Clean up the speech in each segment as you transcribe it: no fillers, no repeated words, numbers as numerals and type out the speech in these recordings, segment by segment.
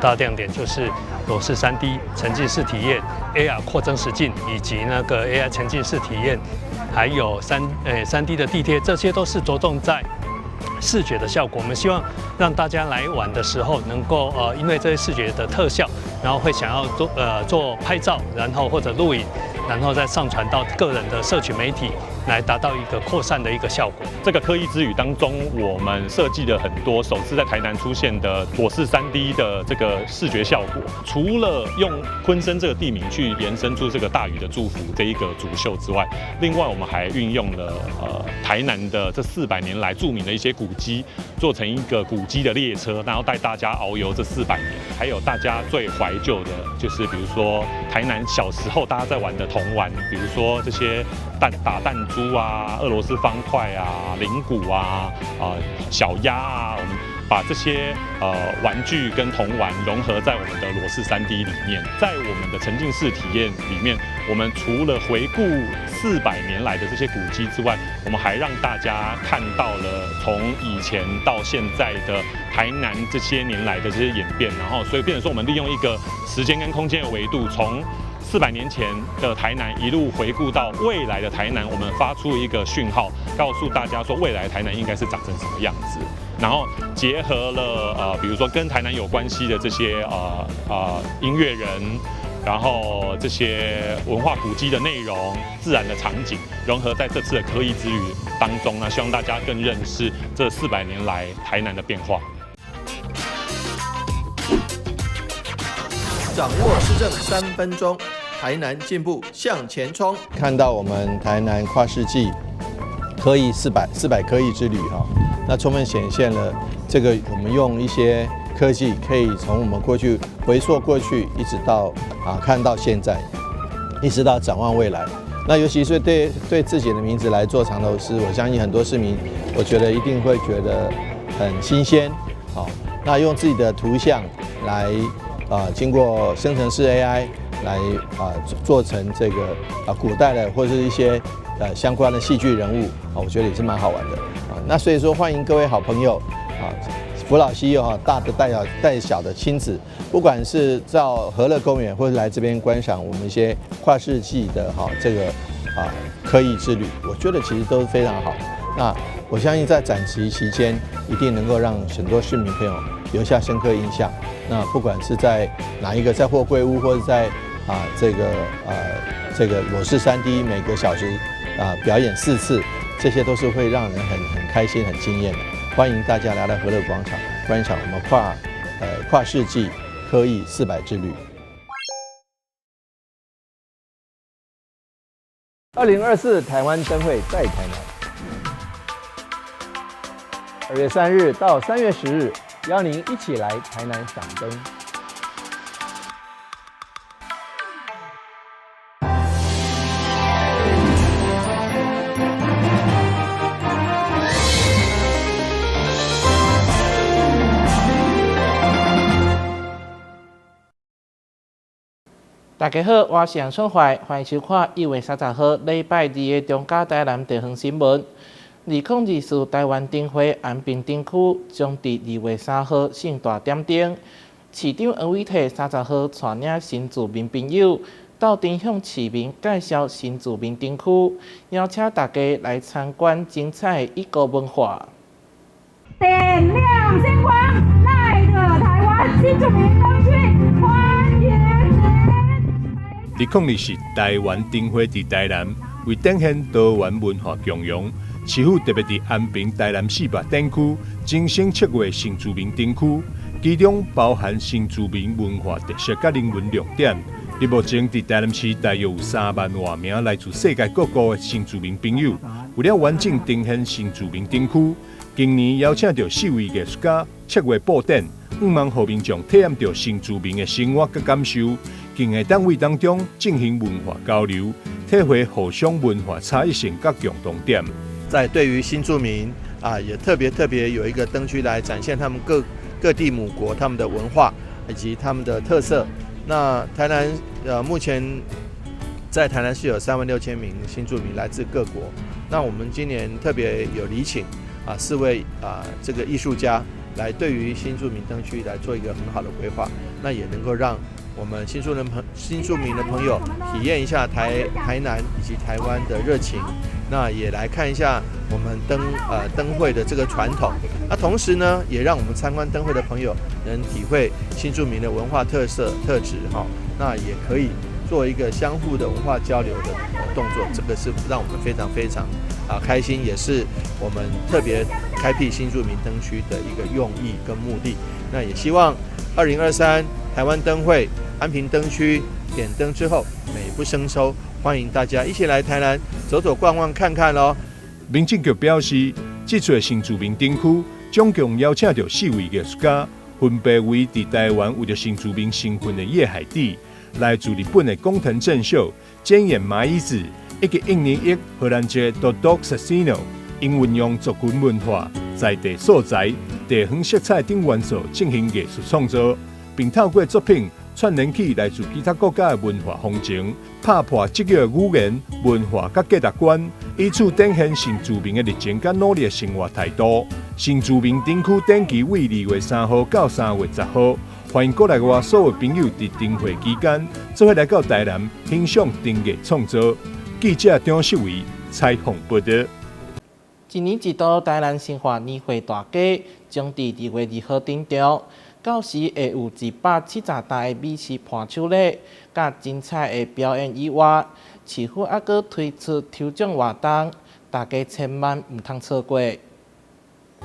大亮點就是裸視 3D 沉浸式體驗、AR 擴增實境以及那個 AI 沉浸式體驗，還有3D 的地貼，這些都是着重在視覺的效果。我們希望讓大家來玩的時候，能夠因為這些視覺的特效，然後會想要做拍照，然後或者錄影，然後再上傳到個人的社群媒體，來達到一個擴散的一個效果。這個科藝之旅當中，我們設計了很多首次在台南出現的裸視 3D 的這個視覺效果。除了用鯤鯓這個地名去延伸出這個大禹的祝福這一個主秀之外，另外我們還運用了台南的這400年來著名的一些古蹟，做成一個古蹟的列車，然後帶大家遨遊這400年。還有大家最懷舊的，就是比如說台南小時候大家在玩的童玩，比如說這些打彈珠啊、俄羅斯方塊啊、鈴鼓啊、小鴨啊，我們把這些玩具跟童玩融合在我們的裸視 3D 裡面，在我們的沉浸式體驗裡面，我們除了回顧400年來的這些古蹟之外，我們還讓大家看到了從以前到現在的台南這些年來的這些演變，然後所以變成說，我們利用一個時間跟空間的維度，從400年前的台南一路回顧到未來的台南，我們發出一個訊號，告訴大家說未來的台南應該是長成什麼樣子。然後結合了比如說跟台南有關係的這些音樂人，然後這些文化古蹟的內容、自然的場景，融合在這次的科藝之旅當中呢，希望大家更認識這400年來台南的變化。掌握市政3分鐘，台南進步向前衝。看到我們台南跨世紀科藝四百科藝之旅哈，那充分顯現了這個我們用一些科技可以從我們過去回溯過去，一直到看到現在，一直到展望未來。那尤其是對自己的名字來做藏頭詩，我相信很多市民，我覺得一定會覺得很新鮮。好，那用自己的圖像來經過生成式 AI 來做成這個古代的或者是一些相關的戲劇人物啊，我覺得也是蠻好玩的啊。那所以說，歡迎各位好朋友啊，扶老攜幼哈，大的帶小帶小的親子，不管是到河樂公園，或者來這邊觀賞我們一些跨世紀的哈這個科藝之旅，我覺得其實都是非常好。那我相信在展期期間，一定能夠讓很多市民朋友留下深刻印象。那不管是在哪一個，在貨櫃屋，或者在這個裸視 3D 每個小時表演4次，這些都是會讓人很開心、很驚豔的。歡迎大家來到河樂廣場觀賞我們跨世紀科藝400之旅。2024台灣燈會在台南，2月3日到3月10日，邀您一起來台南賞燈。大家好，我是楊春懷，歡迎收看1月30號禮拜二的中嘉台南地方新聞。2024台灣燈會安平燈區將佇2月3號盛大點燈。市長黃偉哲30號帶領新住民朋友鬥陣向市民介紹新住民燈區，邀請大家來參觀精彩的異國文化。點亮星光，愛的台灣新住民燈區，歡迎您。2024台灣燈會佇台南，為展現多元文化共融，市府特別佇安平台南400展區精心策劃新住民燈區，其中包含新住民文化特色佮人文亮點。佇目前佇台南市大約有3萬外名來自世界各國的新住民朋友，為了完整呈現新住民燈區，今年邀請著四位藝術家策劃布展，向望予民眾體驗著新住民的生活佮感受，更會當為當中進行文化交流，體會互相文化差異性佮共同點。在對於新住民啊，也特別特別有一個燈區來展現他們各地母國他們的文化以及他們的特色。那台南目前在台南市有3萬6千名新住民來自各國。那我們今年特別有禮請四位這個藝術家來對於新住民燈區來做一個很好的規劃。那也能夠讓我們新住民的朋友體驗一下台南以及台灣的熱情，那也來看一下我們燈會的這個傳統。那同時呢，也讓我們參觀燈會的朋友能體會新住民的文化特色特質哈。那也可以做一個相互的文化交流的動作，這個是讓我們非常非常開心，也是我們特別開闢新住民燈區的一個用意跟目的。那也希望2023台灣燈會安平燈區點燈之後美不勝收，歡迎大家一起來台南走走逛逛看看咯。民政局表示，這次新住民燈區總共邀請著四位藝術家，分別為佇台灣有著新住民身份的葉海蒂，來自日本的工藤正秀、菅野麻衣子，以及印尼裔荷蘭籍的 Dodok Suseno，𪜶運用族群文化、在地素材、地方色彩等元素進行藝術創作，並透過作品串聯起來自其他國家的文化風情，拍破這個語言、文化佮價值觀，以此展現新住民的熱情佮努力的生活態度。新住民燈區展期為2月3號到3月10號，歡迎國內外所有朋友佇燈會期間，做伙來到台南欣賞燈藝創作。記者張秀偉採訪報導。一年一度台南新化年貨大街將佇2月2號登場，到時會有170台的美食伴手禮，佮精彩的表演以外，市府猶閣推出抽獎活動，大家千萬毋通錯過。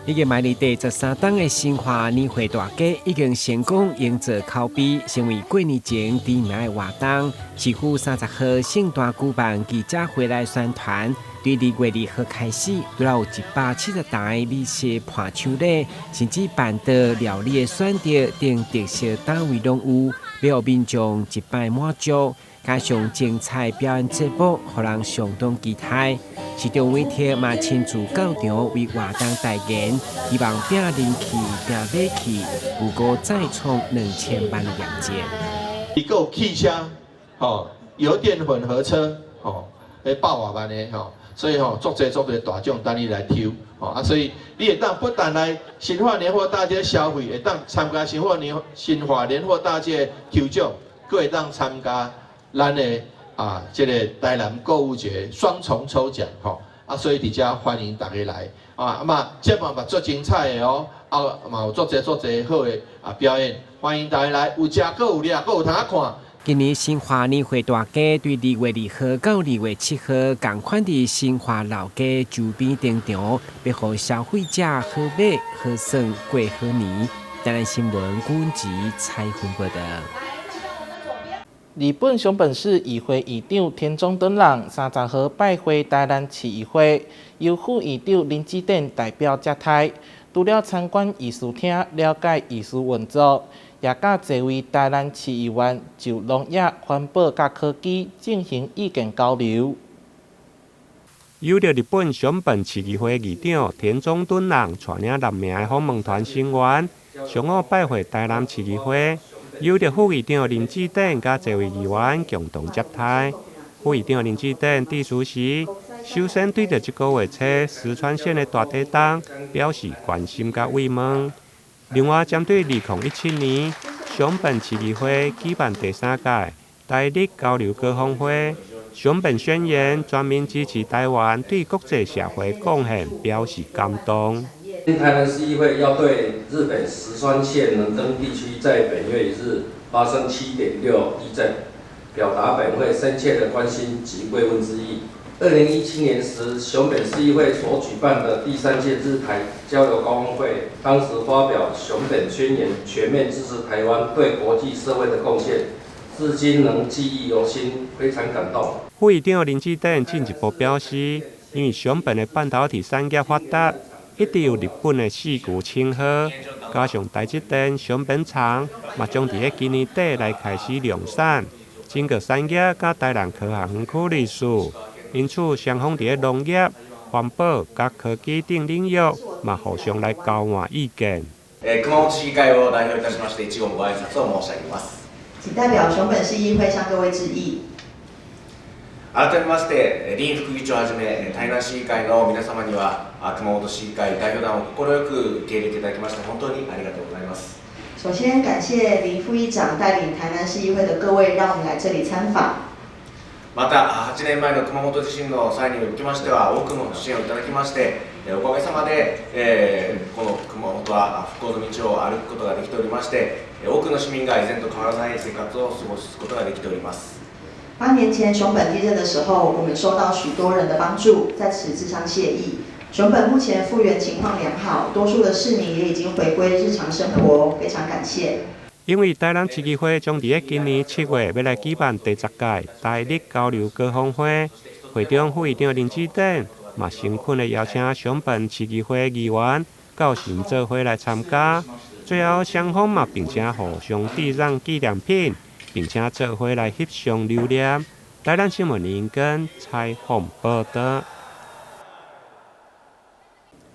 已經邁入第13冬的新化年貨大街已經成功營造口碑，成為過年前知名的活動。市府30號盛大舉辦記者會來宣傳，對2月2號開始，除了有170台美食伴手禮，甚至辦桌料理的選擇等特色攤位攏有，欲予民眾一擺滿足。加上精彩表演節目，予人相當期待。市長委託嘛親自到場為活動代言，希望拼人氣、拼買氣，預估再創2000萬的業績。伊閣有汽車，吼，油電混合車，吼，彼百外萬的，吼，所以吼，足濟足濟大獎等你來抽，吼啊，所以你會當不但來新化年貨大街消費，會當參加新化年貨大街抽獎，閣會當參加咱的這個台南購物節雙重抽獎，吼啊，所以佇遮歡迎大家來啊，嘛節目嘛足精彩的哦，啊嘛有足濟足濟好的表演，歡迎大家來，有食閣有掠，閣有通看。今年新化年貨大街對2月2號到2月7號，仝款佇新化老街周邊登場，欲予消費者好買好耍過好年。台南新聞古文吉採訪報導。日本熊本市議會議長田中敦郎30號拜會台南市議會，由副議長林志典代表接待。除了參觀議事廳，了解議事運作，也佮濟位台南市議員就農業、環保佮科技進行意見交流。由著日本熊本市議會議長田中敦郎帶領六名的訪問團成員，上午拜會台南市議會，由著副議長林志典佮濟位議員共同接待。副議長林志典致辭時，首先對著這個月初石川縣的大地震表示關心佮慰問。另外，針對2017年熊本市議會舉辦第三屆台日交流高峰會，熊本宣言全面支持台灣對國際社會貢獻表示感動。台南市議會要對日本石川縣能登地區在本月1日發生7.6地震，表達本會深切的關心及慰問之意。2017年時，熊本市議會所舉辦的第三屆日台交流高峰會，當時發表熊本宣言，全面支持台灣對國際社會的貢獻，至今仍記憶猶新，非常感動。副議長林志典進一步表示，因為熊本的半導體產業發達，一直有日本的四巨稱號，加上台積電熊本廠嘛將佇咧今年底來開始量產，整個產業佮台南科學園區類似。因此，雙方佇咧農業、環保佮科技等領域，嘛互相來交換意見。熊本市議會を代表いたしまして、一言ご挨拶を申し上げます。謹代表熊本市議會向各位致意。改めまして、林副議長はじめ台南市議会の皆様には、熊本市議会代表団を快く受け入れていただきまして、本当にありがとうございます。首先感謝林副議長帶領台南市議會的各位，讓我們來這裡參訪。また8年前の熊本地震の際におきましては多くの支援をいただきまして、おかげさまで、この熊本は復興の道を歩くことができておりまして、多くの市民が以前と変わらない生活を過ごすことができております。 8年前熊本地震的時候，我們收到許多人的幫助，在此致上謝意。熊本目前復原情況良好，多數的市民也已經回歸日常生活，非常感謝。因為台南市議會將佇咧今年7月欲來舉辦第10屆台日交流高峰會，會長副議長林志典嘛誠懇的邀請熊本市議會議員到時做伙來參加。最後雙方嘛並且互相遞讓紀念品，並且做伙來翕相留念。台南新聞林根採訪報道。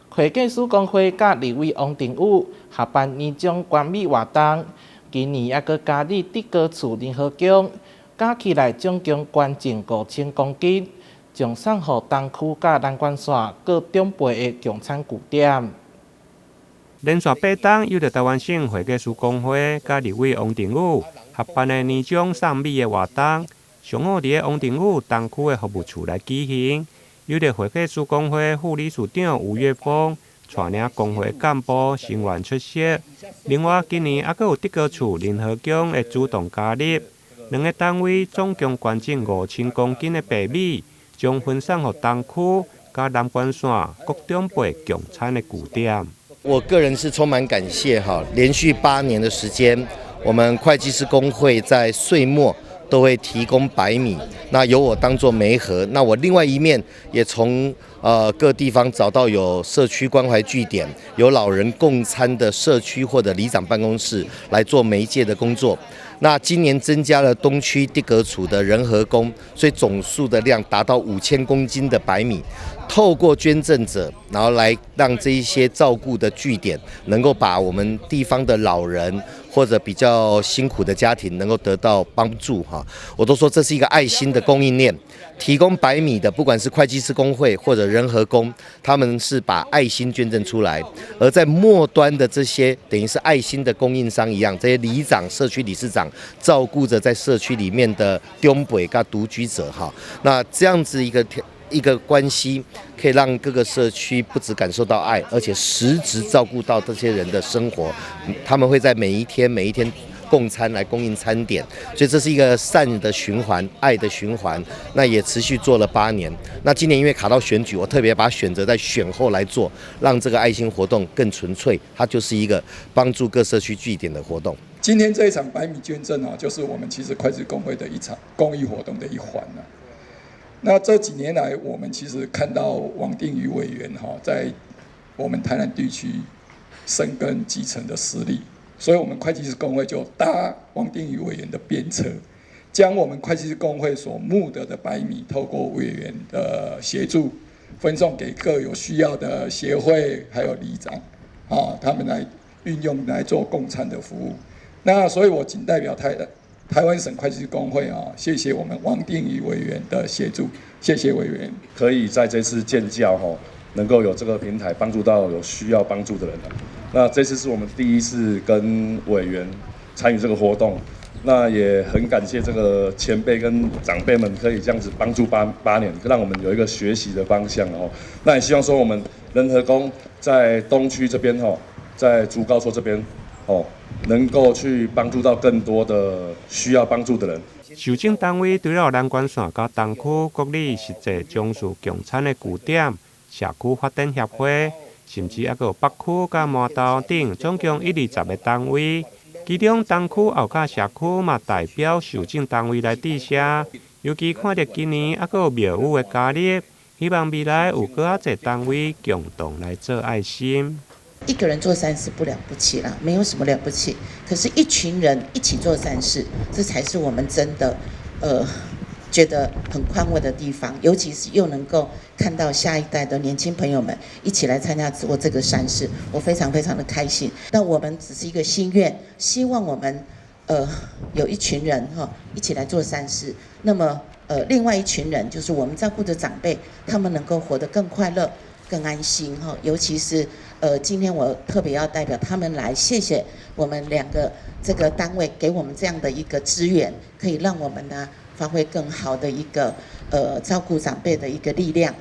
會計師公會佮立委王定宇合辦年終捐米活動，今年猶閣加入得高厝仁和宮，加起來總共捐贈5000公斤，將送予東區佮南關線各長輩的共餐據點。連續8冬，由著臺灣省會計師公會佮立委王定宇合辦的年終送米的活動，上午佇咧王定宇東區的服務處來舉行。由著會計師公會副理事長吳月峰帶領公會幹部成員出席。另外，今年猶閣有得高厝仁和宮的主動加入，兩个單位總共捐贈5000公斤的白米，將分送予東區佮南關線各長輩共餐的據點。我個人是充滿感謝哈，連續8年的時間，我們會計師公會在歲末都會提供白米，那由我當做媒合，那我另外一面也從各地方找到有社區關懷據點、有老人共餐的社區或者里長辦公室來做媒介的工作。那今年增加了東區得閣厝的仁和宮，所以總數的量達到5000公斤的白米。透過捐贈者，然後來讓這一些照顧的據點，能夠把我們地方的老人或者比較辛苦的家庭能夠得到幫助哈。我都說這是一個愛心的供應鏈，提供白米的，不管是會計師公會或者仁和宮，他們是把愛心捐贈出來，而在末端的這些等於是愛心的供應商一樣，這些里長、社區理事長照顧着在社區裡面的長輩佮獨居者哈。那這樣子一個關係，可以讓各個社區不只感受到愛，而且實質照顧到這些人的生活。他們會在每一天每一天共餐來供應餐點，所以這是一個善的循環、愛的循環。那也持續做了8年。那今年因為卡到選舉，我特別把選擇在選後來做，讓這個愛心活動更純粹。它就是一個幫助各社區據點的活動。今天這一場白米捐贈啊，就是我們其實會計師公會的一場公益活動的一環了。那這幾年來，我們其實看到王定宇委員哈，在我們台南地區深耕基層的實力，所以我們會計師公會就搭王定宇委員的便車，將我們會計師公會所募得的白米，透過委員的協助，分送給各有需要的協會還有里長，啊，他們來運用來做共餐的服務。那所以，我謹代表台灣省會計師公會啊，謝謝我們王定宇委員的協助，謝謝委員。可以在這次建醮吼，能夠有這個平台幫助到有需要幫助的人。那這次是我們第一次跟委員參與這個活動，那也很感謝這個前輩跟長輩們可以這樣子幫助八年，讓我們有一個學習的方向哦。那也希望說我們仁和宮在東區這邊吼，在竹高厝這邊哦，能夠去幫助到更多的需要幫助的人。受贈單位除了南關線佮東區各里實際從事共餐的據點、社區發展協會，甚至猶閣有北區佮饃頭等，總共120個單位。其中東區後崁社區嘛代表受贈單位來致謝，尤其看著今年猶閣有廟宇的加入，希望未來有閣較濟單位共同來做愛心。一個人做善事不了不起啦，沒有什麼了不起。可是，一群人一起做善事，這才是我們真的，覺得很寬慰的地方。尤其是又能夠看到下一代的年輕朋友們一起來參加做這個善事，我非常非常的開心。那我們只是一個心願，希望我們，有一群人哈一起來做善事。那麼，另外一群人就是我們照顧的長輩，他們能夠活得更快樂。更安心哈。尤其是今天我特別要代表他們來，謝謝我們兩個這個單位給我們這樣的一個資源，可以讓我們呢發揮更好的一個照顧長輩的一個力量。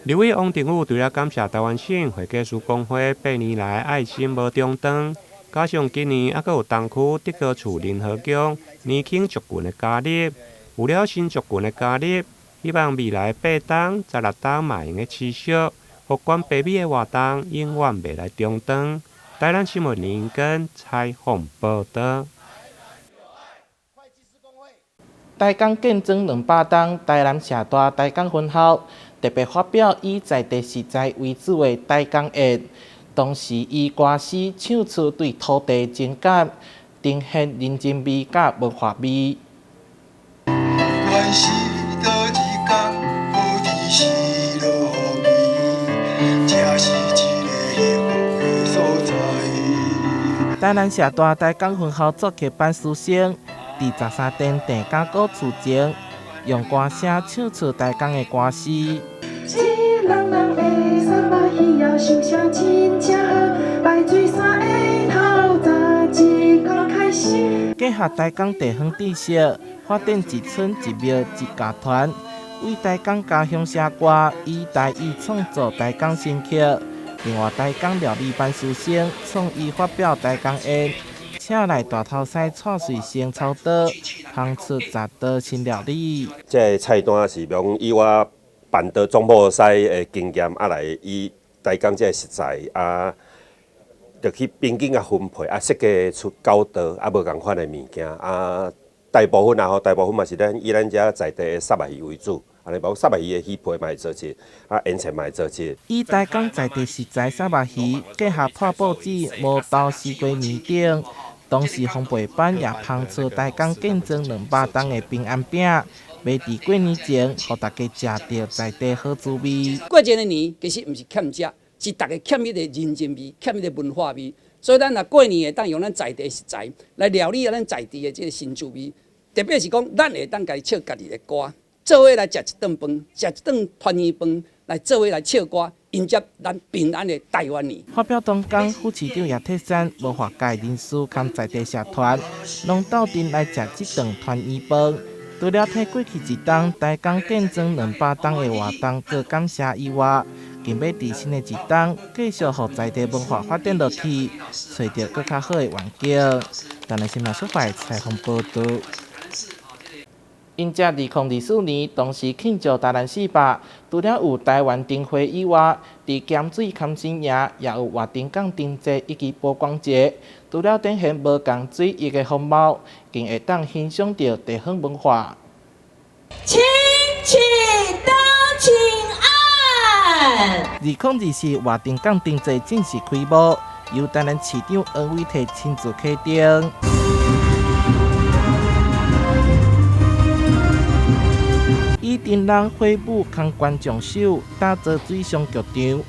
立委王定宇除了感謝台灣省會計師公會8年來愛心無中斷，加上今年猶閣有東區德高厝仁和宮年輕族群的加入，有了新族群的加入，希望未來8冬、16冬嘛會用得持續，予關白米的活動永遠袂來中斷。台南新聞林根採訪報導。台港建莊200冬，台南社大台港分校特別發表以在地食材為主的台港宴，同時以歌詩唱出對土地情感，呈現人情味佮文化味。台南社大台港分校作曲班師生，佇13殿鄭家古厝前，用歌聲唱出台港的歌詩。結合台港地方特色，發展一村一廟一樂團，為台港家鄉寫歌，以台語創作台港新曲。另外，台港料理班師生創意發表台港宴，請來大頭獅蔡瑞生操刀，烹出10道新料理。這个菜單是講以我辦桌總鋪師的經驗，啊來以台港這个食材啊，就去平均啊分配啊，設計出9道啊無仝款的物件啊，大部分啊吼，大部分嘛是咱以咱遮在地的虱目魚為主。啊，你包括虱目魚的魚皮嘛會做一，啊，鹽菜嘛會做一。以台港在地食材虱目魚，結合破報紙、磨豆、西瓜麵等，同時烘焙班也烹出台港建莊200冬的平安餅，賣佇過年前，予大家食著在地好滋味。過一个年其實毋是欠食，是大家欠彼个人情味，欠彼个文化味。所以咱若過年會當用咱在地食材來料理咱在地的這个新滋味，特別是講咱會當家己唱家己的歌。做伙來食一頓飯，食一頓團圓飯，來做伙來唱歌，迎接咱平安的台灣年。發表當天，副市長葉鐵珊、文化界人士佮在地社團，攏鬥陣來食這頓團圓飯。除了替過去一冬台港建莊200冬的活動做感謝以外，更欲佇新的一冬繼續予在地文化發展落去，揣著閣較好的環境。台南新聞小懷採訪報導。迎接2024年，同時慶祝台南400，除了有台灣燈會以外，佇鹹水崁新營也有活動港燈節以及寶光節。除了展現無仝水域的風貌，更會當欣賞著地方文化。請起燈，請按。2024活動港燈節正式開幕，由台南市長黃偉哲親自啟燈。以燈籠火舞空觀眾手打造水上劇場，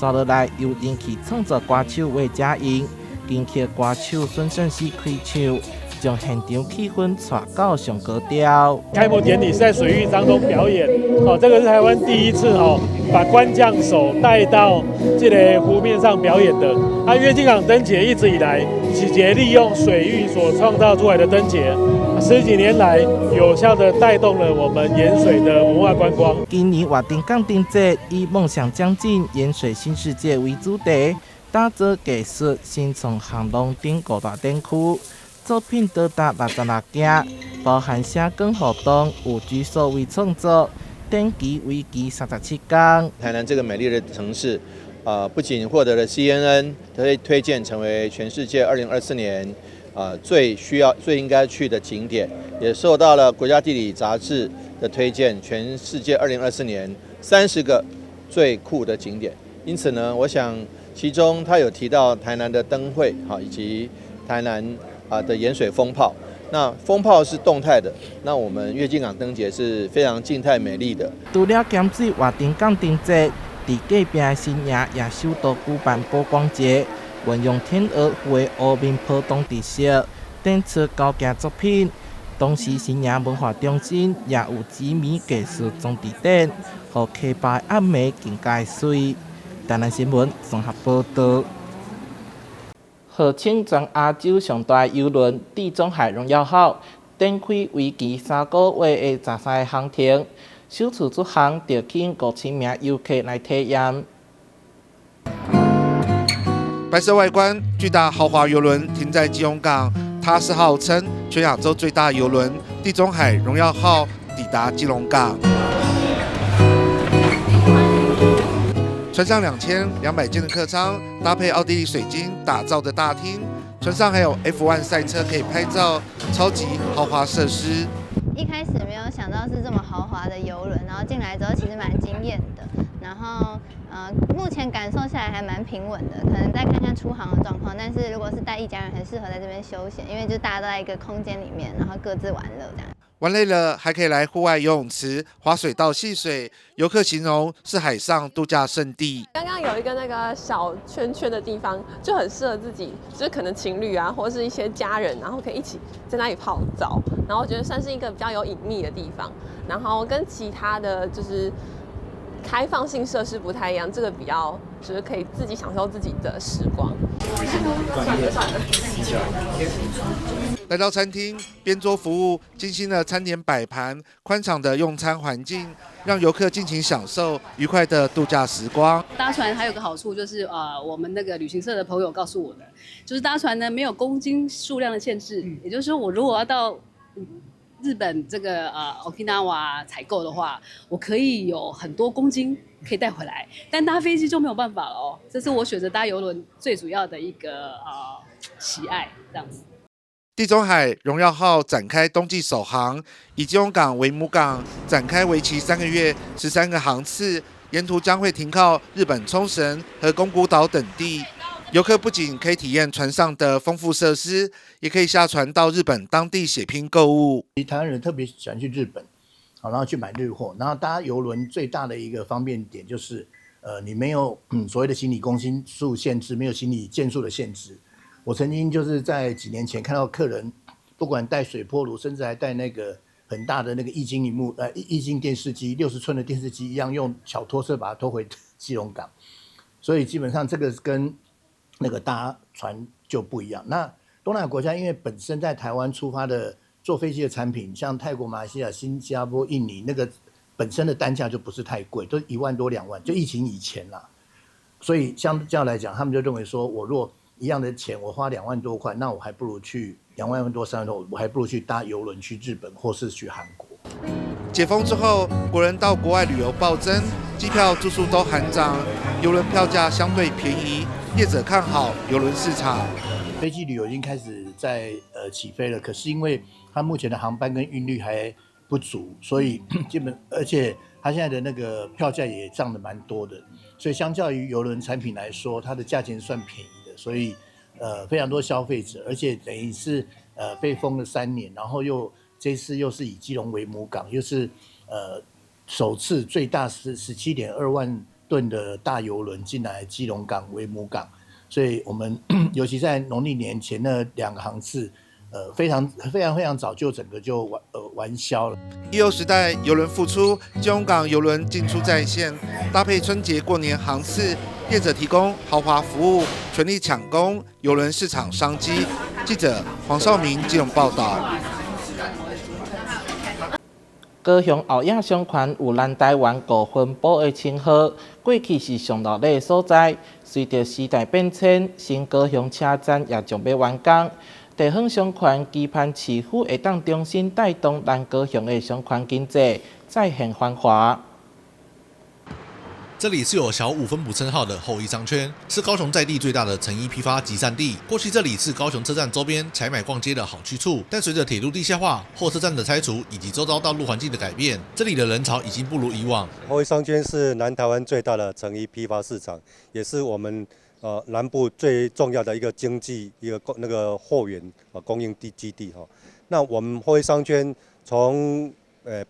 紲落來由人氣創作歌手魏佳瑩、金曲歌手孫盛熙開唱，將現場氣氛帶到上高潮。開幕典禮是在水域當中表演，哦，這個是台灣第一次哦，把官將手帶到這個湖面上表演的。啊，躍進港燈節一直以來，是一個利用水域所創造出來的燈節。十幾年來，有效地帶動了我們鹽水的文化觀光。今年活動港燈節以夢想將近鹽水新世界為主題，打造藝術新創航龍燈5大展區，作品多達66件，包含寫光活動、有居所為創作，展期為期37天。台南這個美麗的城市，不僅獲得了 CNN 的推薦，成為全世界2024年。最需要、最應該去的景點，也受到了國家地理雜誌的推薦，全世界2024年30個最酷的景點。因此呢，我想其中他有提到台南的燈會，以及台南的鹽水風炮。那風炮是動態的，那我們躍進港燈節是非常靜態美麗的。除了鹹水活動港燈節，佇隔壁的新營也首度舉辦寶光節。運用天鵝湖的湖面波動特色，展出高件作品。同時，新營文化中心也有紫米藝術裝置展，予溪壩暗暝更加媠。台南新聞綜合報道。號稱全亞洲上大郵輪地中海榮耀號展開為期3個月的13個航程，首次出航就吸引5000名遊客來體驗。白色外觀、巨大豪華郵輪停在基隆港，它是號稱全亞洲最大郵輪地中海榮耀號抵達基隆港。船上2200間的客艙，搭配奧地利水晶打造的大廳，船上還有 F1 賽車可以拍照，超級豪華設施。一開始沒有想到是這麼豪華的郵輪，然後進來之後其實蠻驚豔的。然後，目前感受下來還蠻平穩的，可能再看看出航的狀況。但是如果是帶一家人，很適合在這邊休閒，因為就大家都在一個空間裡面，然後各自玩樂這樣。玩累了還可以來戶外游泳池、滑水道戲水，遊客形容是海上度假勝地。剛剛有一個那個小圈圈的地方，就很適合自己，就是可能情侶啊，或者是一些家人，然後可以一起在那裡泡澡，然後我覺得算是一個比較有隱秘的地方，然後跟其他的就是開放性設施不太一樣，這個比較就是可以自己享受自己的時光。來到餐廳，邊桌服務，精心的餐點擺盤，寬敞的用餐環境，讓遊客盡情享受愉快的度假時光。搭船還有個好處就是，我們那個旅行社的朋友告訴我的，就是搭船呢沒有公斤數量的限制，也就是說，我如果要到日本這個Okinawa 採購的話，我可以有很多公斤可以帶回來，但搭飛機就沒有辦法了哦。這是我選擇搭郵輪最主要的一個喜愛，這樣子。地中海榮耀號展開冬季首航，以基隆港為母港，展開為期3個月、13個航次，沿途將會停靠日本沖繩和宮古島等地。遊客不僅可以體驗船上的豐富設施，也可以下船到日本當地血拼購物。台灣人特別喜歡去日本，好，然後去買日貨。然後搭郵輪最大的一個方便點就是，你沒有所謂的行李公斤數限制，沒有行李件數的限制。我曾經就是在幾年前看到客人，不管帶水波爐，甚至還帶那個很大的那個液晶螢幕，液晶電視機，60寸的電視機一樣，用小拖車把它拖回基隆港。所以基本上這個跟那個搭船就不一樣。那東南亞國家因為本身在台灣出發的坐飛機的產品，像泰國、馬來西亞、新加坡、印尼，那個本身的單價就不是太貴，都1萬多2萬，就疫情以前啦。所以相較來講，他們就認為說，我若一樣的錢，我花2萬多塊，那我還不如去2萬多3萬多，我還不如去搭郵輪去日本或是去韓國。解封之後，國人到國外旅遊暴增，機票、住宿都喊漲，郵輪票價相對便宜，業者看好郵輪市場。飛機旅遊已經開始在起飛了，可是因為它目前的航班跟運力還不足，所以基本而且它現在的那個票價也漲得蠻多的，所以相較於郵輪產品來說，它的價錢算便宜的，所以非常多消費者，而且等於是被封了3年，然後又這次又是以基隆為母港，又是首次最大是17.2萬噸的大郵輪進來基隆港為母港，所以我們尤其在農曆年前那2個航次，非常非常非常早就整個就完銷了。疫後時代郵輪復出，基隆港郵輪進出在線，搭配春節過年航次，業者提供豪華服務，全力搶攻郵輪市場商機。記者黃少明基隆報道。高雄後野商圈有南台灣五分埔的稱號，過去是上熱鬧的所在。隨著時代變遷，新高雄車站也將欲完工。地方商圈期盼市府會當重新帶動南高雄的商圈經濟，再現繁華。這裡是有小五分埔稱號的後一商圈，是高雄在地最大的成衣批發集散地。過去這裡是高雄車站周邊採買逛街的好去處，但隨着鐵路地下化、貨車站的拆除以及周遭道路環境的改變，這裡的人潮已經不如以往。後一商圈是南台灣最大的成衣批發市場，也是我們南部最重要的一個經濟一個那個貨源啊供應地基地哈。那我們後一商圈從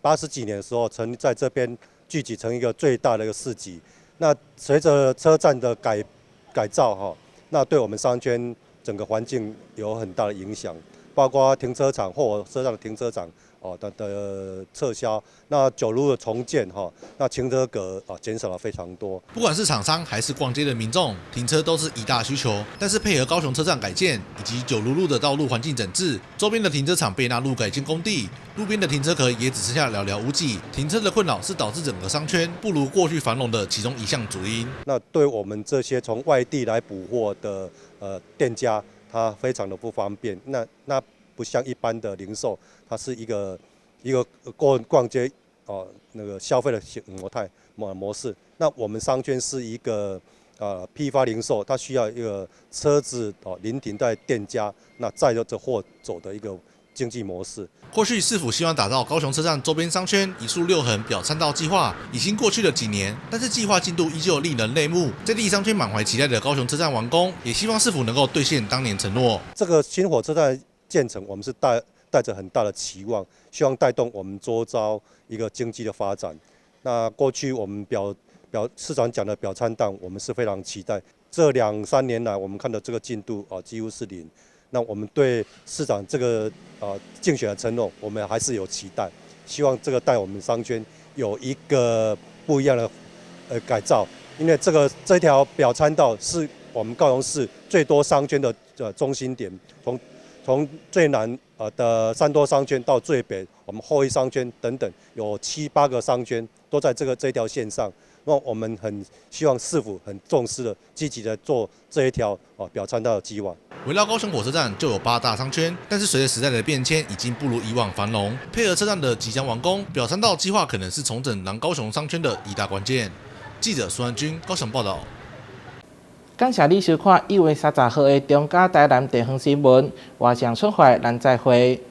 80幾年的時候，曾在這邊聚集成一個最大的一個市集。那隨着車站的改造哈，那對我們商圈整個環境有很大的影響。包括停车场或车站的停车场哦的撤销，那九如的重建哈，那停车格啊减少了非常多。不管是厂商还是逛街的民众，停车都是一大需求。但是配合高雄车站改建以及九如路的道路环境整治，周边的停车场被纳入改建工地，路边的停车格也只剩下寥寥无几。停车的困扰是导致整个商圈不如过去繁荣的其中一项主因。那对我们这些从外地来补货的店家，它非常的不方便。那不像一般的零售，它是一个逛逛街哦，那个消费的模态模式。那我们商圈是一个批发零售，它需要一个车子哦临停在店家，那载着这货走的一个经济模式。过去市府希望打造高雄车站周边商圈一竖六横表参道计划，已经过去了几年，但是计划进度依旧令人泪目。在地商圈满怀期待的高雄车站完工，也希望市府能够兑现当年承诺。这个新火车站建成，我们是带着很大的期望，希望带动我们周遭一个经济的发展。那过去我们表表市长讲的表参道，我们是非常期待。这两三年来，我们看到这个进度啊几乎是零。那我们对市长这个竞选的承诺，我们还是有期待，希望这个带我们商圈有一个不一样的改造，因为这条表参道是我们高雄市最多商圈的中心点，从最南的三多商圈到最北，我们后一商圈等等，有七八个商圈都在这条线上。那我们很希望市府很重视的、积极的做这一条表参道的计划。围绕高雄火车站就有八大商圈，但是随着时代的变迁，已经不如以往繁荣。配合车站的即将完工，表参道计划可能是重整南高雄商圈的一大关键。记者苏安军高雄报道。感谢你收看1月30號的中嘉台南地方新聞，我是楊春懷，咱再會。